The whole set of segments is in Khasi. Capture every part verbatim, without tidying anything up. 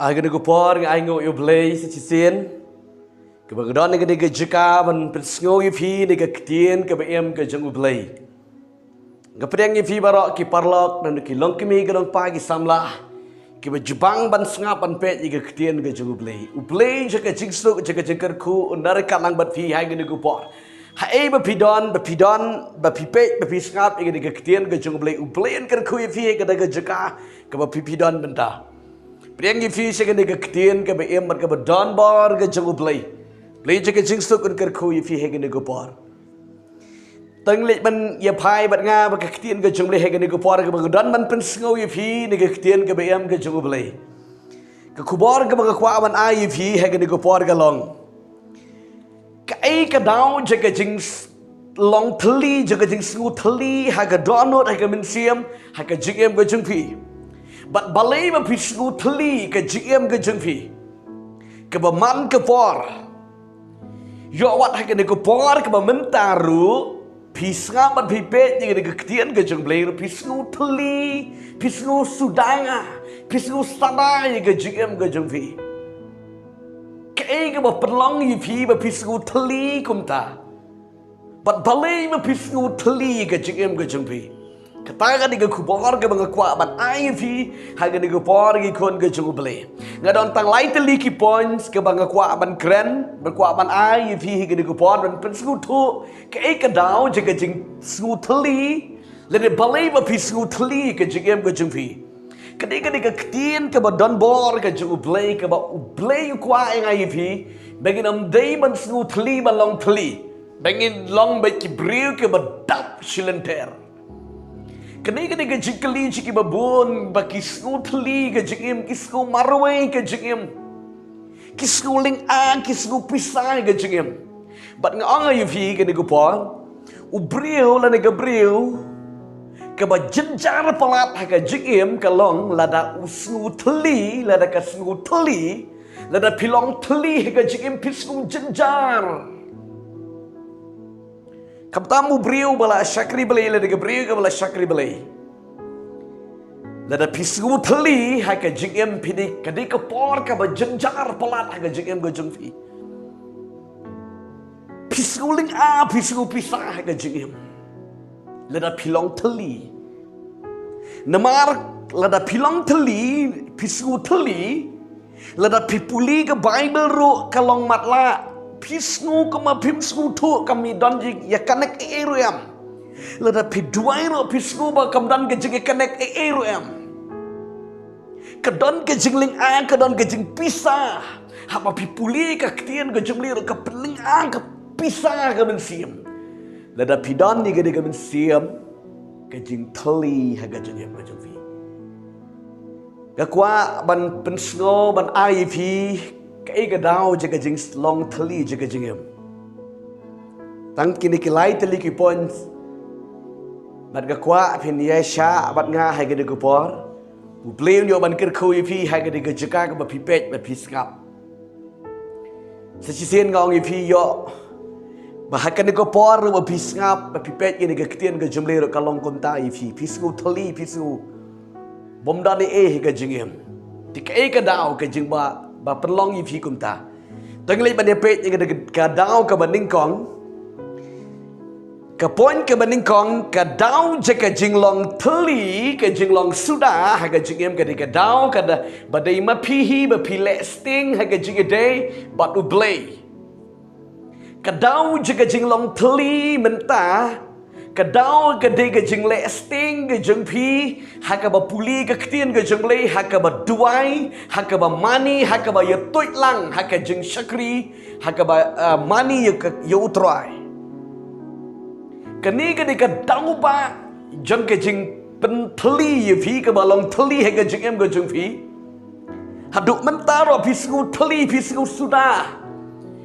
Ha kane ka por nga ai nguh ïa U Blei sa shisien kaba nga don ha kane ka jaka ban pynsngew ïa phi na ka ktien kaba im ka jong U Blei. Nga pdiang ïa phi baroh ki paralok, na ki longkmie, ki longpa, ki samla kiba ju bang ban sngap ban peit ïa ka ktien ka jong U Blei. U Blei jong ka jingsuk, jong ka jingkyrkhu un da ryngkat lang bad phi ha kane ka por. Haei ba phi don, ba phi don, ba phi peit, ba phi sngap ïa kane ka ktien ka jong U Blei, U Blei un kyrkhu ïa phi ha kane ka jaka kaba phi phi don mynta. Pdiang ïa phi sha kane ka ktien kaba im bad kaba don bor ka jong U Blei. U Blei jong ka jingsuk un kyrkhu ïa phi ha kane ka por. Tang leit ban ïa phai bad nga ba ka ktien ka jong U Blei ha kane ka por kaba nga don ban pynsngew ïa phi na ka ktien kaba im ka jong U Blei. Ka khubor kaba nga kwah ban ai ïa phi ha kane ka por ka long, kaei ka daw jong ka jing s-, long thylli, jong ka jingsngew thylli ha ka dohnud, ha ka mynsiem, ha ka jingim ka jong phi? Bad balei ba phi sngew thylli ka jingim ka jong phi? Kaba man ka por, ïoh wat ha kane ka por kaba mynta ruh phi sngap bad phi peit ïa kane ka ktien ka jong U Blei ruh phi sngew thylli, phi sngew suda, phi sngew suda ïa ka jingim ka jong phi. Kaei kaba pynlong ïa phi ba phi sngew thylli kumta? Bad balei ba phi sngew thylli ïa ka jingim ka jong phi? Kata ka dei ka khubor kaba nga kwah ban ai ïa phi ha kane ka por, ki khun ka jong U Blei. Nga don tang lai tylli ki points kaba nga kwah ban kren, ba kwah ban ai ïa phi ha kane ka por, ban pynsngewthuh kaei ka daw jong ka jingsngew thylli, lane balei ba phi sngew thylli ka jingim ka jong phi. Ka dei, ka dei ka ktien kaba don bor ka jong U Blei, kaba U Blei u kwah ïa nga ïa phi ba ngin ym dei ban sngew thylli, ban long thylli, ba ngin long beit ki briew kiba dap shilynter. Kane, kane ka jingkylli jong kiba bun ba ki sngew thylli ka jingim, ki sngew marwei ka jingim, ki sngew lynga, ki sngew pisa ka jingim. Bad nga ong ïa phi kane ka por, u briew lane ka briew kaba jynjar palat ha ka jingim ka long lada u sngew thylli, lada ka sngew thylli, lada phi long thylli ha ka jingim phi sngew jynjar. Khamtam u briew ba la shakri Blei lane ka briew kaba la shakri Blei, lada phi sngew thylli ha ka jingim phi dei, ka dei ka por kaba jynjar palat ha ka jingim ka jong phi. Phi sngew lynga, phi sngew pisa ha ka jingim lada phi long thylli. Namar lada phi long thylli, phi sngew thylli, lada phi pule ka Baibl ruh ka long matlah, phi sngew kumba phim sngewthuh, kam don jingïakynduh ei ei ruh em. Lada phi duwai ruh phi sngew ba kam don ka jingïakynduh ei ei ruh em. Ka don ka jinglynga, ka don ka jingpisa. Haba phi pule ka ktien ka jong U Blei ruh ka pynlynga, ka pisa ka mynsiem. Lada phi don ïa ka dei ka mynsiem ka jingthylli ha ka jingim ka jong phi. Nga kwah ban pynsngew, ban ai ïa phi kaei ka daw jong ka jinglong thylli jong ka jingim. Tang kine ki lai tylli ki points. Bad nga kwah phin ïaishah bad nga ha kane ka por. U Blei un ïoh ban kyrkhu ïa phi ha kane ka jaka kaba phi peit bad phi sngap. Sa shisien nga ong ïa phi ïoh ba ha kane ka por ruh ba phi sngap, ba phi peit ïa kane ka ktien ka jong U Blei ruh ka long kumta ïa phi. Phi sngew thylli, phi sngew bym don ei ei ha ka jingim. Te kaei ka daw ka jingba, ba pynlong ïa phi kumta? To ngin leit ban ïa peit ïa ka, ka daw kaba nyngkong. Ka point kaba nyngkong, ka daw jong ka jinglong thylli, ka jinglong suda ha ka jingim ka dei ka daw, ka da, ba dei ma phi hi ba phi leh sting ha ka jingïadei bad U Blei. Ka daw jong ka jinglong thylli mynta, ka daw ka dei ka jingleh sting ka jong phi ha kaba pule ka ktien ka jong U Blei, ha kaba duwai, ha kaba mane, ha kaba ïatuid lang ha ka jingshakri, ha kaba, ah, mane ïa ka, ïa U Trai. Kane ka dei ka daw ba jong ka jingpynthylli ïa phi, kaba long thylli ha ka jingim ka jong phi. Haduh mynta ruh phi sngew thylli, phi sngew suda.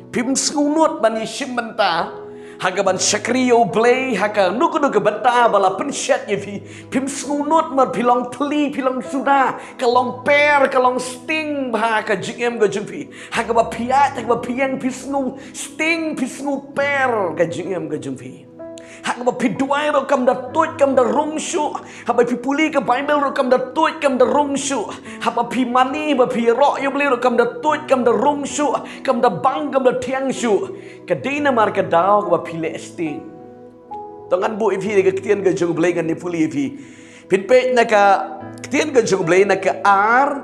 Phim sngewnud ban ïashim bynta ha kaban shakri ïa U Blei, ha kano kano ka bynta ba la pynshet ïa phi. Phim sngewnud namar phi long thylli, phi long suda. Ka long per, ka long sting bha ha ka jingim ka jong phi. Ha kaba phi ïaid, ha kaba phi ïeng phi sngew sting, phi sngew per ka jingim ka jong phi. Haba phi duwai ruh kam da tuid kam da rung shuh. Haba phi pule ka Bible ruh kam da tuid kam da rung shuh. Haba phi mane ba phi ïaroh ïa U Blei ruh kam da tuid kam da rung shuh. Kam da bang kam da thiang shuh. Ka dei namar ka daw kaba phi leh sting. To ngan buh ïa phi ka ktien ka jong U Blei ngan ïa pule ïa phi. Phin peit na ka ktien ka jong U Blei na ka ar,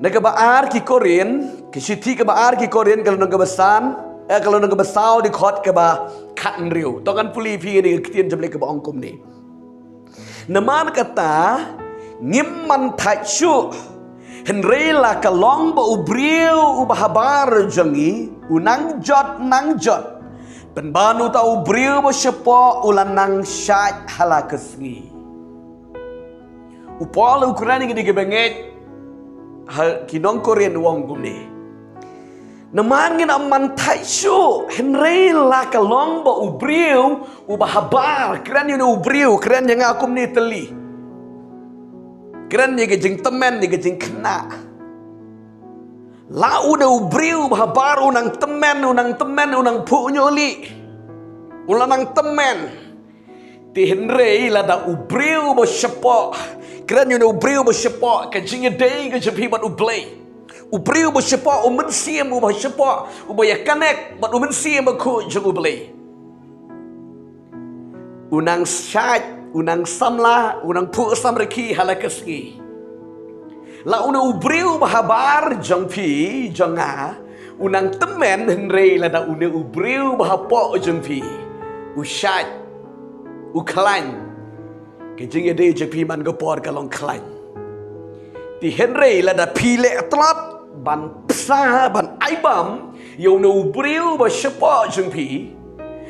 na kaba ar ki Korinth, ka shithi kaba ar ki Korinth ka lynnong kaba san, eh, ka lynnong kaba saw dkhot kaba khathynriew. To ngan pule ïa phi ïa ka ktien jong U Blei kaba ong kumne. Namar kata ngim man thait shuh, hynrei la ka long ba u briew uba habar jong ngi u nang jot nang jot, pynban uta u briew ba shapoh u la nang shait ha la ka sngi. U Paul u kren ïa kine kiba ngeit ha ki nong Korinth u ong kumne. Namar ngin ym man thait shuh, hynrei la ka long ba u briew uba habar, kren ïa une u briew, kren ïa nga kumne tylli. Kren ïa ka jingtymmen, ïa ka jingkhynnah. La une u briew uba habar u nang tymmen, u nang tymmen, u nang phuh ñiuh lieh. U la nang tymmen. Te hynrei lada u briew ba shapoh, kren ïa une u briew ba shapoh, ka jingïadei ka jong phi bad U Blei. U briew ba shapoh, u mynsiem uba shapoh, uba ïa connect bad u Mynsiem Bakhuid jong U Blei. U nang shait, u nang samla, u nang phuh samrkhie ha la ka sngi. La une u briew ba habar jong phi, jong nga, u nang tymmen, hynrei lada une u briew ba hapoh jong phi u shait, u khlaiñ, ka jingïadei jong phi man ka por ka long khlaiñ. Te hynrei lada phi leh tlot ban bsa, ban ai bam ïa une u briew ba shapoh jong phi,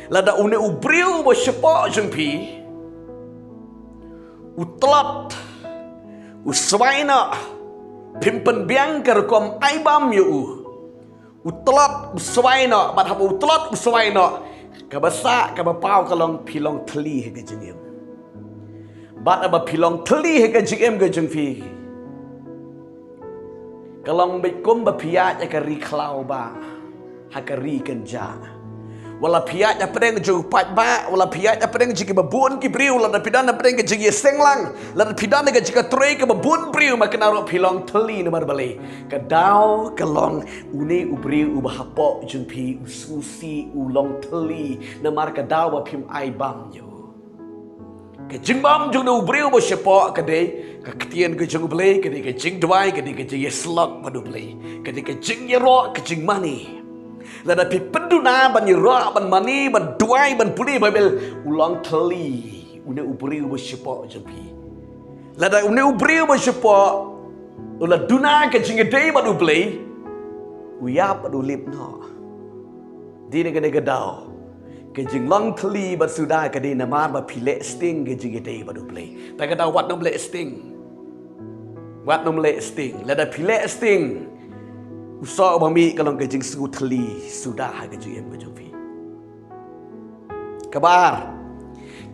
lada une u briew ba shapoh jong phi u tlot, u swai noh, phim pynbiang ka rukom ai bam ïa u. U tlot, u swai noh, bad haba u tlot, u swai noh, kaba sah, kaba paw ka long phi long thylli ha ka jingim. Bad haba phi long thylli ha ka jingim ka jong phi, ka long beit kumba phi ïaid ha ka ri khlaw ba ha ka ri kynjah. Wat la phi ïaid hapdeng jong u paidbah, wat la phi ïaid hapdeng jong kiba bun ki briew, lada phi don hapdeng ka jingïaseng lang, lada phi don ha ka jingïatrei kaba bun briew, ma kane ruh phi long thylli namar balei? Ka daw ka long une u briew uba hapoh jong phi u sngewsih, u long thylli namar ka daw ba phim ai bam ïa u. Ka jingbam jong une u briew ba shapoh ka dei ka ktien ka jong U Blei, ka dei ka jingduwai, ka dei ka jingïasyllok bad U Blei, ka dei ka jingïaroh, ka jingmane. Lada phi pynduna ban ïaroh, ban mane, ban duwai, ban pule Baibl, u long thylli une u briew ba shapoh jong phi. Lada une u briew ba shapoh u la duna ka jingïadei bad U Blei, u ïap bad u lip noh. Dei na kane ka daw ka jinglong thylli bad suda ka dei namar ba phi leh sting ka jingïadei bad U Blei. Ta ka daw wat nym leh sting. Wat nym leh sting. Lada phi leh sting, u soh uba mih ka long ka jingsngew thylli suda ha ka jingim ka jong phi. Kaba ar,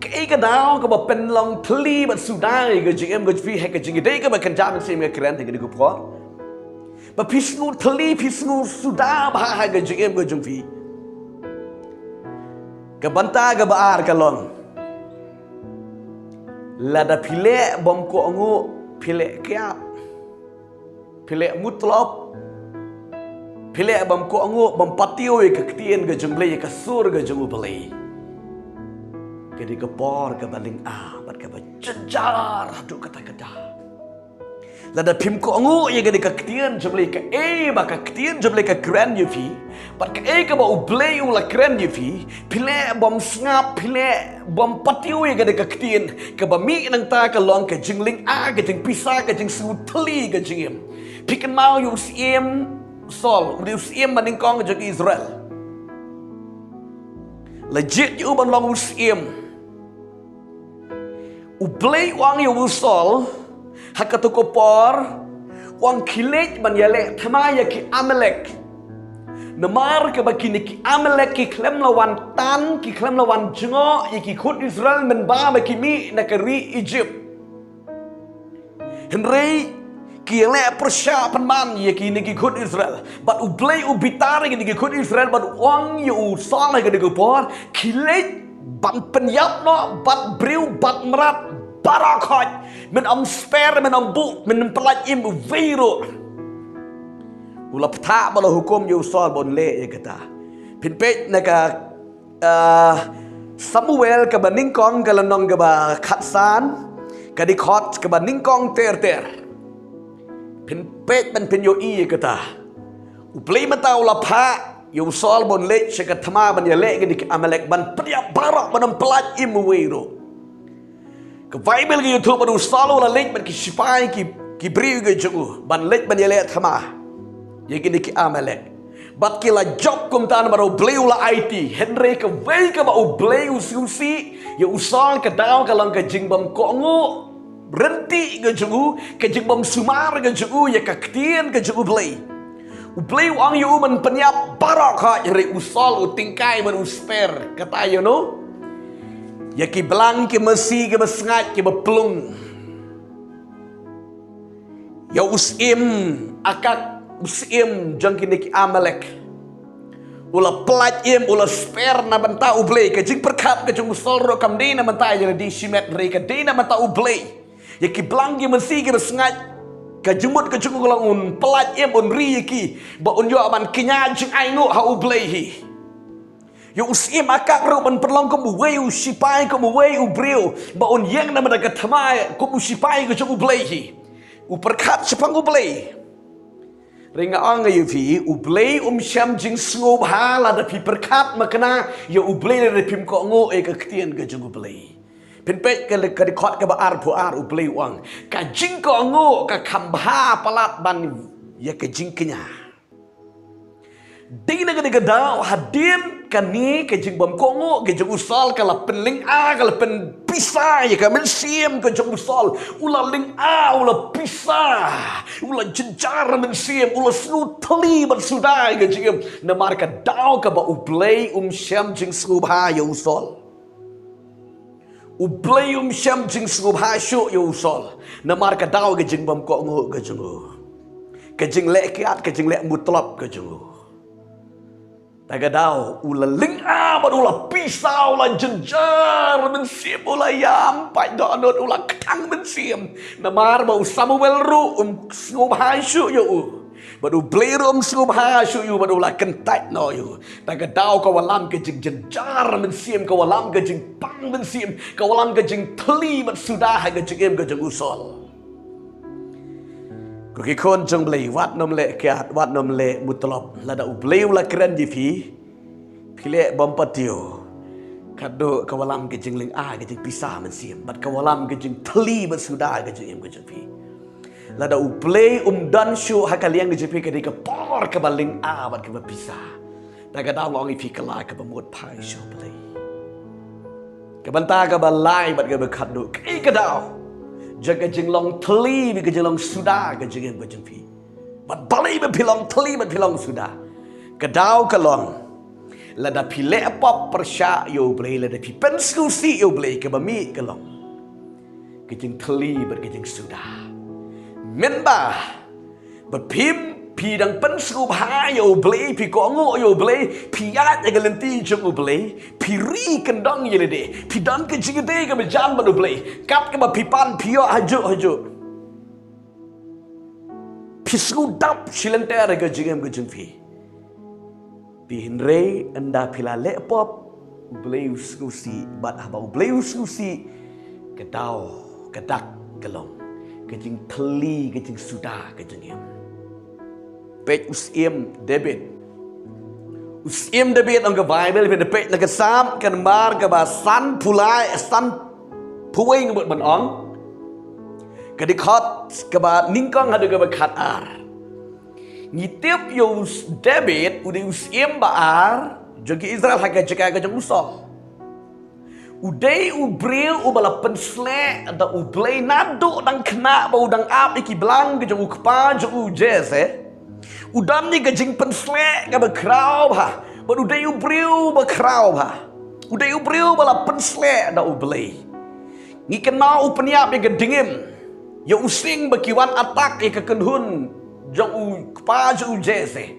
kaei ka daw kaba pynlong thylli bad suda ïa ka jingim ka jong phi ha ka jingïadei kaba kynjah mynsiem, nga kren ha kane ka por? Ba phi sngew thylli, phi sngew suda bha ha ka jingim ka jong phi. Ka bynta kaba ar ka long, lada phi leh bym kohnguh, phi leh kiad, phi leh mutlop, phi leh bym kohnguh, bym patiew ïa ka ktien ka jong U Blei, ïa ka sur ka jong U Blei, ka dei ka por kaba lynga bad kaba jynjar haduh katta katta. Lada phim kohnguh ïa kane ka ktien jong U Blei, kaei ba ka ktien jong U Blei ka kren ïa phi, bad kaei kaba U Blei u la kren ïa phi, phi leh bym sngap, phi leh bym patiew ïa kane ka ktien, kaba mih nangta ka long ka jinglynga, ka jingpisa, ka jingsngew thylli ka jingim. Phi kynmaw ïa u syiem Saul, u dei u syiem ba nyngkong jong Israel. La jied ïa u ban long u syiem. U Blei u ong ïa u Saul ha kato ka por, u ong khie leit ban ïaleh thma ïa ki Amalek. Namar kaba kine ki Amalek ki khlem la wan tan, ki khlem la wan jngoh ïa ki khun Israel mynba ba ki mih na ka ri Egypt. Hynrei ki ïaleh pyrshah pynban ïa kine ki khun Israel. Bad U Blei u bitar ïa kine ki khun Israel bad u ong ïa u Saul ha kane ka por, khie leit Ban pynïap noh bad briew bad mrad baroh khoit. Men ym sper, men ym buh, men ym pyllait im uwei ruh. U la bthah bad la hukum ïa u Saul ba un leh ïa kata. Phin peit na ka, ah, Samuel kaba nyngkong ka lynnong kaba khatsan, ka dkhot kaba nyngkong ter ter. Phin peit ban phin ïohi ïa kata. U Blei mynta u la phah ïa u Saul ba un leit sha ka thma ban ïaleh kine ki Amalek, ban pynïap baroh, ban ym pyllait im uwei ruh. Ka Baibl ka ïathuh ba u Saul u la leit bad ki sipai, ki, ki briew ka jong u, ban leit ban ïaleh thma ïa kine ki Amalek. Bad ki la jop kumta namar U Blei u la aiti. Hynrei kawei kaba U Blei u sngewsih ïa u Saul, ka daw ka long ka jingbymkohnguh ryntih ka jong u, ka jingbymsumar ka jong u ïa ka ktien ka jong U Blei. U Blei u ong ïa u ban pynïap baroh khoit, hynrei u Saul u tyngkai bad u sper. Kata ïa uno? Ïa ki blang, ki masi, ki basngaid, ki baplung. Ïa u syiem Agag, u syiem jong kine ki Amalek. U la pyllait im, u la sper na bynta U Blei. Ka jingpyrkhat ka jong u Saul ruh kam dei na bynta ïa lade shimet, hynrei ka dei na bynta U Blei. Ïa ki blang, ki masi, ki basngaid, ka jingmut ka jong u ka long un pyllait im, un ri ïa ki, ba un ïoh ban kñia jingainguh ha U Blei hi. Ïa u syiem Agag ruh ban pynlong kum uwei u sipai, kum uwei u briew, ba un ïeng na bynta ka thma kum u sipai ka jong U Blei hi. U pyrkhat shaphang U Blei. Hynrei nga ong ïa phi, U Blei um shem jingsngewbha lada phi pyrkhat makna ïa U Blei, lada phim kohnguh ïa ka ktien ka jong U Blei. Phin peit ka, ka dkhot kaba arphew ar, U Blei u ong, ka jingkohnguh ka kham bha palat ban ïa ka jingkñia. Dei na kane ka daw, hadien kane ka jingbymkohnguh ka jong u Saul ka la pynlynga, ka la pynpisa ïa ka mynsiem ka jong u Saul. U la lynga, u la pisa, u la jynjar mynsiem, u la sngewthylli bad suda ïa ka jingim. Namar ka daw kaba U Blei um shem jingsngewbha ïa u Saul. U Blei um shem jingsngewbha shuh ïa u Saul. Namar ka daw ka jingbymkohnguh ka jong u, ka jingleh kiad, ka jingleh mutlop ka jong u. Ta ka daw u la lynga bad u la pisa, u la jynjar mynsiem, u la ïam paid dohnud, u la kthang mynsiem. Namar ba u Samuel ruh um sngewbha shuh ïa u. Bad U Blei ruh um sngewbha shuh ïa u, bad u la kyntait noh ïa u. Ta ka daw ka wallam ka jingjynjar mynsiem, ka wallam ka jingpang mynsiem, ka wallam ka jingthylli bad suda ha ka jingim ka jong u Saul. Ko ki khun jong U Blei, wat nym leh kiad, wat nym leh mutlop. Lada U Blei u la kren ïa phi, phi leh bym patiew, ka duh ka wallam ka jinglynga, ka jingpisa mynsiem, bad ka wallam ka jingthylli bad suda ha ka jingim ka jong phi. Lada U Blei um don shuh ha ka liang ka jong phi, ka dei ka por kaba lynga bad kaba pisa. Ta ka daw nga ong ïa phi, ka lai kaba mut phai sha U Blei. Ka bynta kaba lai bad kaba khatduh, kaei ka daw jong ka jinglong thylli bad ka jinglong suda ka jingim ka jong phi? Bad balei ba phi long thylli bad phi long suda? Ka daw ka long, lada phi leh pop pyrshah ïa U Blei, lada phi pynsngewsih ïa U Blei, kaba mih ka long ka jingthylli bad ka jingsuda. Mynba ba phim, phi dang pynsngewbha ïa U Blei, phi kohnguh ïa U Blei, phi ïaid ha ka lynti jong U Blei, phi ri kyndong ïa lade, phi don ka jingïadei kaba jan bad U Blei, kat kaba phi pan phi ïoh hajuh hajuh. Phi sngewdap shi lynter ha ka jingim ka jong phi. Te hynrei ynda phi la leh pop, U Blei u sngewsih, bad haba U Blei u sngewsih, ka daw, ka dak ka long ka jingthylli, ka jingsuda ka jingim. Peit u syiem David. U syiem David, ong ka Baibl, peit na ka Salm, ka nambar kaba sanphew lai, sanphew wei nga mut ban ong. Ka dkhot kaba nyngkong haduh kaba khatar. Ngi tip ïa u David u dei u syiem ba ar jong ki Israel ha ka jaka ka jong u Saul. U dei u briew uba la pynsleh da U Blei naduh dang khynnah, ba u dang ap ïa ki blang ka jong u kpa jong u Jesse. U don ïa ka jingpynsleh kaba khraw bha, bad u dei u briew ba khraw bha. U dei u briew ba la pynsleh da U Blei. Ngi kynmaw u pynïap ïa ka dingim, ïa u sing ba ki wan attack ïa ka kynhun jong u kpa jong u Jesse.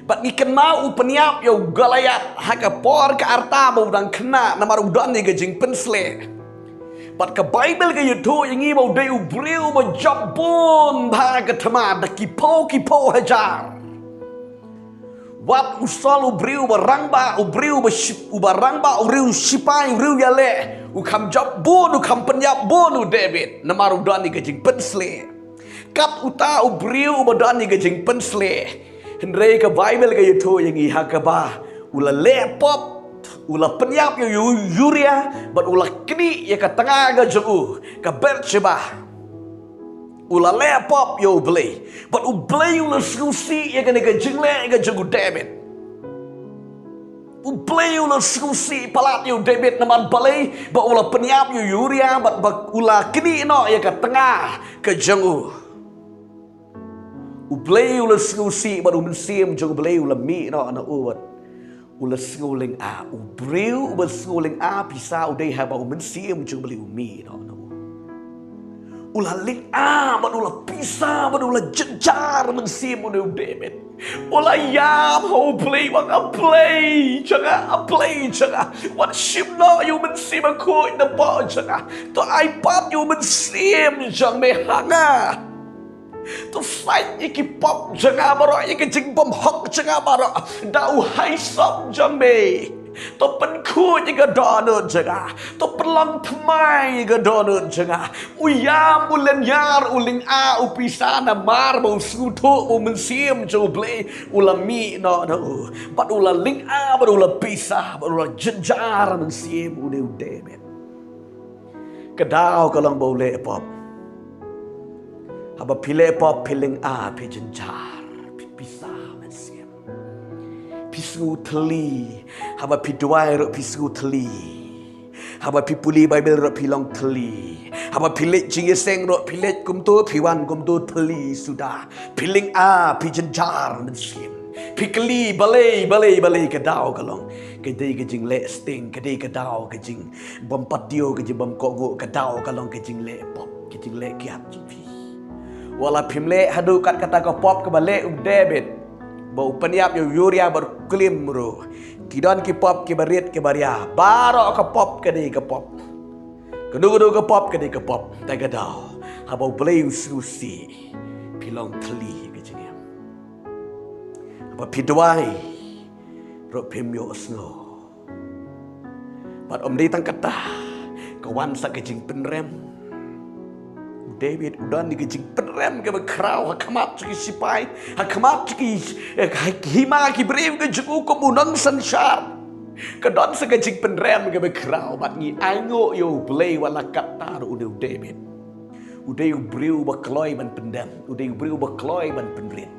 Bad ngi kynmaw u pynïap ïa u Goliath ha ka por ka arta ba u dang khynnah namar u don ïa ka jingpynshlur. Bad ka Baibl ka ïathuh ïa ngi ba u dei u briew ba jop bun bha ka thma da ki phew ki phew hajar. Wat u Saul u briew ba rangbah, u briew ba ship, u ba rangbah, u briew shipai, u briew ïaleh, u kham jop bun, u kham pynïap bun u David namar u don ïa ka jingpynshlur. Kat uta u briew u ba don ïa ka jingpynshlur. Hynrei ka Baibl ka ïathuh ïa ngi ha kaba u la leh pop, u la pynïap ïa u Uriah, bad u la knieh ïa ka tnga ka jong u, ka Bathsheba. U la leh pop ïa u Blei, bad u Blei u la sngewsih ïa kane ka jingleh ka jong u David. U Blei u la sngewsih palat ïa u David namar balei ba u la pynïap ïa u Uriah bad ba u la knieh noh ïa ka tnga ka jong u. U Blei u la sngewsih bad u mynsiem jong u Blei u la mih noh na u bad u la sngewlynga. U briew u ba sngewlynga pisa u dei haba u mynsiem jong u Blei u mih noh na u. U la lynga bad u la pisa bad u la jynjar mynsiem u ne u David. U la ïam ha u Blei, u ong, A Blei jong nga, A Blei jong nga, wat shim noh ïa u Mynsiem Bakhuid na pdeng jong nga. To ai pat ïa u mynsiem jong me ha nga. To sait ïa ki pop jong nga baroh, ïa ka jingbymhok jong nga baroh da u hyssop jong me. To pynkhuid ïa ka dohnud jong nga. To pynlong thymmai ïa ka dohnud jong nga. U ïam, u lynñiar, u lynga, u pisa namar ba u sngewthuh ba u mynsiem jong u Blei u la mih noh na u. Bad u la lynga bad u la pisa bad u la jynjar mynsiem u ne u David. Ka daw ka long ba u leh pop. Haba phi leh pop phi lynga, phi jynjar, phi pisa mynsiem. Phi sngew thylli, haba phi duwai ruh phi sngew thylli. Haba phi pule Baibl ruh phi long thylli. Haba phi leit jingïaseng ruh phi leit kumto, phi wan kumto, thylli suda. Phi lynga, phi jynjar mynsiem. Phi kylli balei, balei, balei, ka daw ka long. Ka dei ka jingleh sting, ka dei ka daw ka jingbym pat diaw, ka jingbym kohnguh, ka daw ka long ka jingleh pop, ka jingleh kiad jong phi. Wat la phim leh haduh kat kata ka pop kaba leh u David, ba u pynïap ïa u Uriah bad u klim ruh. Ki don ki pop kiba rit kiba ria. Baroh ka pop ka dei ka pop. Kano kano ka pop ka dei ka pop. Te ka daw, haba u Blei u sngewsih, phi long thylli ka jingim. Haba phi duwai ruh phim ïohsngew. Bad ym dei tang kata, ka wan sa ka jingpynrem. U David u don ïa ka jingpynrem kaba khraw ha khmat jong ki sipai, ha khmat jong ki, eh, ha ki hima ki briew ka jong u kum u nongsynshar. Ka don sa ka jingpynrem kaba khraw bad ngi ainguh ïa u Blei wat la katta ruh u ne u David. U dei u briew ba kloi ban pyndem, u dei u briew ba kloi ban pynrit.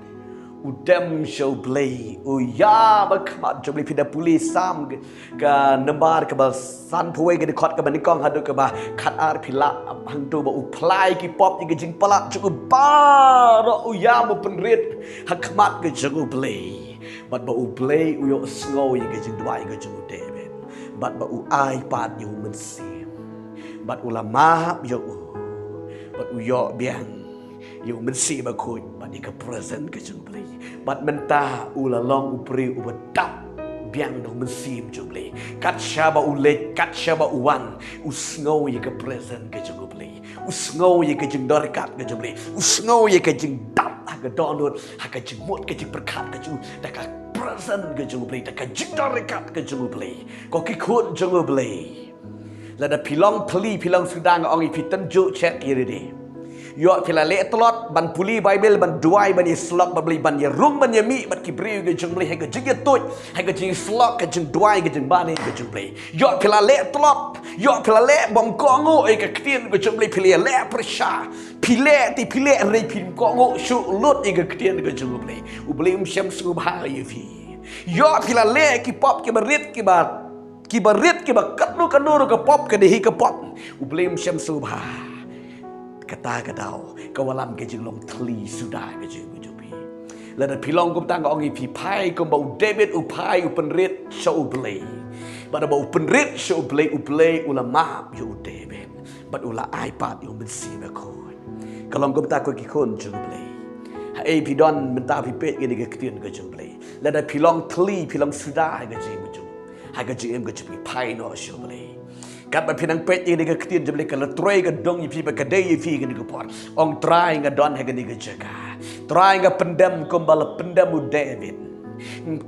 U dem sha u Blei, u ïam ha khmat jong u Blei. Phi da pule Salm ka, ka nambar kaba sanphew wei, ka dkhot kaba nyngkong haduh kaba khatar, phi lah hangto ba u phla ïa ki pop ïa ki jingpalat jong u baroh, u ïam u pynrit ha khmat ka jong u Blei. Bad ba u Blei u ïohsngew ïa ka jingduwai ka jong u David. Bad ba u ai pat ïa u Mynsiem. Bad u la map ïa u. Bad u ïoh biang ïa u Mynsiem Bakhuid bad ïa ka presence ka jong u Blei. Bad mynta u la long u briew uba dap biang da u Mynsiem jong u Blei. Kat shaba u leit, kat shaba u wan, u sngew ïa ka presence ka jong u Blei. U sngew ïa ka jingdorkar ka jong u Blei. U sngew ïa ka jingdap ha ka dohnud, ha ka jingmut, ka jingpyrkhat ka jong u, da ka presence ka jong u Blei, da ka jingdorkar ka jong u Blei. Ko ki khun jong u Blei, lada phi long thylli, phi long suda, nga ong ïa phi, tynjuh check ïa lade. Ïoh phi la leh tlot ban pule Baibl, ban duwai, ban ïasyllok bad u Blei, ban ïarung, ban ïamih bad ki briew ka jong u Blei ha ka jingïathuh, ha ka jingïasyllok, ka jingduwai, ka jingmane ka jong u Blei. Ïoh phi la leh tlot, ïoh phi la leh bym kohnguh ïa ka ktien ka jong u Blei, phi la ïaleh pyrshah. Phi leh te phi leh, hynrei phim kohnguh shuh lut ïa ka ktien ka jong u Blei. U Blei um shym sngewbha ïa phi. Ïoh phi la leh ki pop kiba rit, kiba, kiba rit, kiba katno katno ruh ka pop, ka dei hi ka pop. U Blei um shym sngewbha. Kata ka daw ka wallam ka jinglong thylli suda ka jong, ka jong phi. Lada phi long kumta, nga ong ïa phi, phai kumba u David u phai, u pynrit sha u Blei. Bad haba u pynrit sha u Blei, u la map ïa u David. Bad u la ai pat ïa u Mynsiem Bakhuid. Ka long kumta, ko ki khun jong u Blei. Ei phi don mynta phi peit ïa kane ka ktien ka jong U Blei. Lada phi long thylli, phi long suda ha ka jingim ka jong, ha ka jingim ka jong phi, phai noh sha U Blei. Katba phi nang peit ïa kane ka ktien jong U Blei, ka la trei ka dong ïa phi bad ka dei ïa phi ha kane ka por. Ong Trai nga don ha kane ka jaka. Trai nga pyndem kumba la pyndem u David.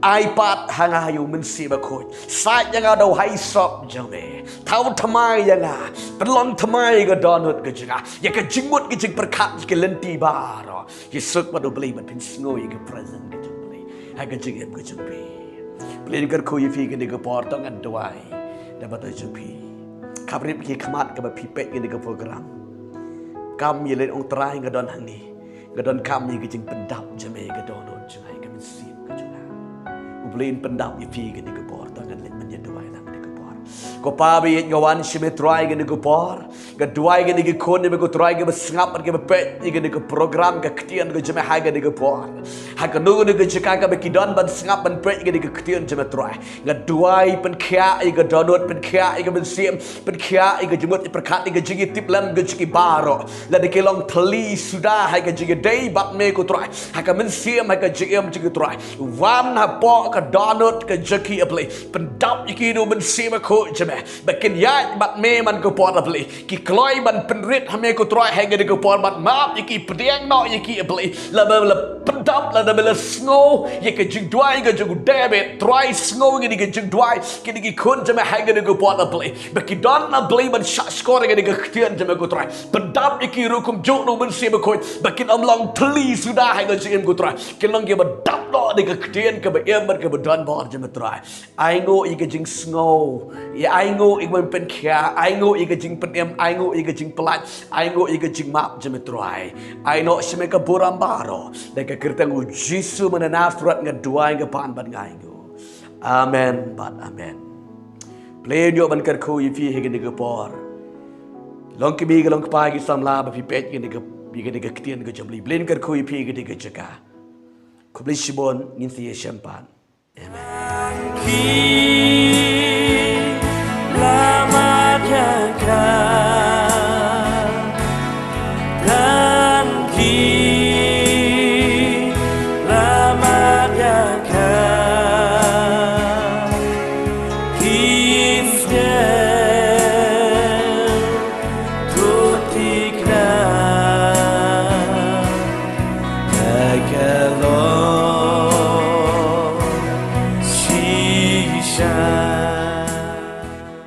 Ai pat ha nga ïa u Mynsiem Bakhuid. Sait ïa nga da u hyssop jong me. Thaw thymmai ïa nga. Pynlong thymmai ïa ka dohnud ka jong nga. Ïa ka jingmut ka jingpyrkhat ki lynti baroh. Ki suk bad U Blei bad phin sngew ïa ka presence ka jong U Blei ha ka jingim ka jong phi. Blei un kyrkhu ïa phi ha kane ka por, to ngan duwai da ba to jong phi. Khaphrip ki khmat kaba phi peit ïa kane ka program. Kam ïa leit ong Trai nga don hangne. Nga donkam ïa ka jingpyndap jong me ïa ka dohnud jong nga, ïa ka mynsiem ka jong nga. U Blei un pyndap ïa phi ha kane ka por, to ngan leit ban ïa duwai lang ha kane ka por. Ko Pa ba ïeit, nga wan sha me Trai ha kane ka por. Nga duwai ïa kine ki khun jong me ko Trai kiba sngap bad kiba peit ïa kane ka program, ka ktien ka jong me ha kane ka por. Ha kano kano ka jaka kaba ki don ban sngap ban peit ïa kane ka ktien jong me Trai. Nga duwai pynkhiah ïa ka dohnud, pynkhiah ïa ka mynsiem, pynkhiah ïa ka jingmut jingpyrkhat, ïa ka jingïatiplem ka jong ki baroh. Lada ki long thylli suda ha ka jingïadei bad me ko Trai. Ha ka mynsiem, ha ka jingim jong ki Trai. Wan hapoh ka dohnud ka jong ki A Blei. Pyndap ïa ki da u Mynsiem Bakhuid jong me. Ba kin ïaid bad me man ka por A Blei. Ki kloi ban pynrit ha me ko Trai ha kane ka por, ban map ïa ki, pdiang noh ïa ki A Blei. Lada me la pyndap, lada me la sngew ïa ka jingduwai ka jong u David, Trai sngew ïa kane ka jingduwai kine ki khun jong me ha kane ka por A Blei. Ba ki don A Blei ban shah shkor ïa kane ka ktien jong me ko Trai. Pyndap ïa ki ruh kumjuh da u Mynsiem Bakhuid. Ba kin ym long thylli suda ha ka jingim ko Trai. Kin long kiba dap noh da ka ktien kaba im bad kaba donbor jong me Trai. Ai nguh ïa ka jingsngew, ïa ai nguh ïa ka jingpynkhiah, ai nguh ïa ka jingpynim, ai nguh ïa ka jingpyllait, ai nguh ïa ka jingmap jong me Trai. Ai noh sha me ka burom baroh. Da ka kyrteng u Jisu ba na Nasareth nga duwai, nga pan bad nga ai nguh. Amen bad amen. Blei un ïoh ban kyrkhu ïa phi ha kane ka por. Long kmie ka long kpa ki samla ba phi peit ïa kane ka, ïa kane ka ktien ka jong U Blei. Blei un kyrkhu ïa phi ha kane ka jaka. Khublei shibun, ngin sa ïashem pat. Amen.